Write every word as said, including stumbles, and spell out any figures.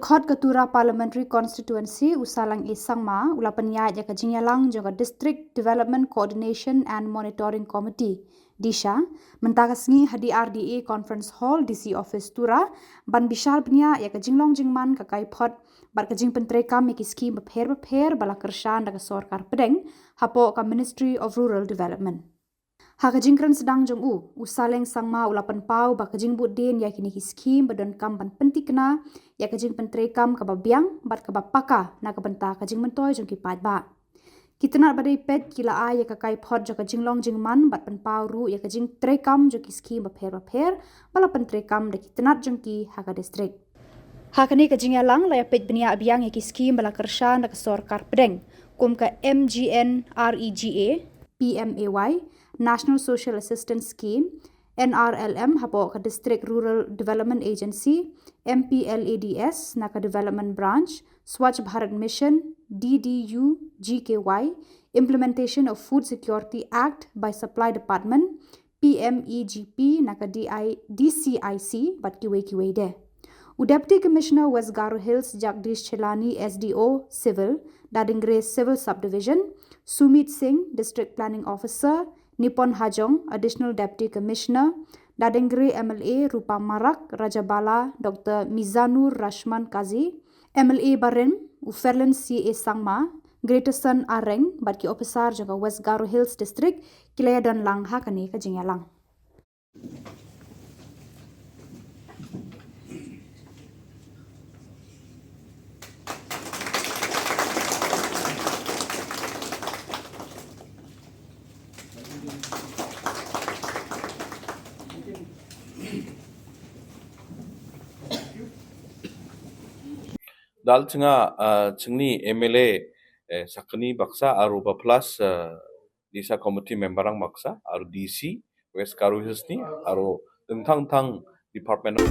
Khot ka Tura Parliamentary Constituency, u Saleng A Sangma u la pynïaid ïa ka jingïalang jong ka District Development Coordination and Monitoring Committee, DISHA, mynta ka sngi ha D R D A Conference Hall, D C Office Tura, ban bishar bniah ïa ka jinglong jingman ka kaiphod bad ka jingpyntreikam ïa ki skhim bapher bapher ba la kyrshan da ka sorkar pdeng hapoh ka Ministry of Rural Development. Ha ka jingkren sdang jong u, u Saleng Sangma u la pynpaw ba ka jingbud dien ïa kine ki skhim ba donkam ban pyntikna ïa ka jingpyntreikam kaba biang bad kaba paka na ka bynta ka jingmyntoi jong ki paidbah. Ki tnat ba dei peit ki la ai ïa ka kaiphod jong ka jinglong jingman bad pynpaw ruh ïa ka jingtreikam jong ki skhim bapher bapher ba la pyntreikam da ki tnat jong ki ha ka district. Ha kane ka jingïalang la ïa peit bniah biang ïa ki skhim ba la kyrshan da ka sorkar pdeng, kum ka M G N R E G A, P M A Y, National Social Assistance Scheme, N R L M hapoh ka District Rural Development Agency, M P L A D S na ka Development Branch, Swachh Bharat Mission, D D U G K Y, implementation of Food Security Act by Supply Department, P M E G P na ka D I, D C I C bad kiwei kiwei de. U Deputy Commissioner West Garo Hills Jagdish Chelani, S D O Civil, Dadingre Civil Subdivision, Sumit Singh, District Planning Officer, Nipon Hajong, Additional Deputy Commissioner, Dadingre M L A Rupa Marak Rajabala, Doctor Mizanur Rahman Kazi, M L A barim, u Ferlin C A Sangma, Greater Son Areng bad ki ophisar jong ka West Garo Hills District ki la ïa don lang ha kane ka jingïalang. Dal chnga, ah, chngni M L A, eh, sakni baksa aru ba plus, eh, disa committee member ang baksa aru D C West Garo Hills ni aru tengtang tang department.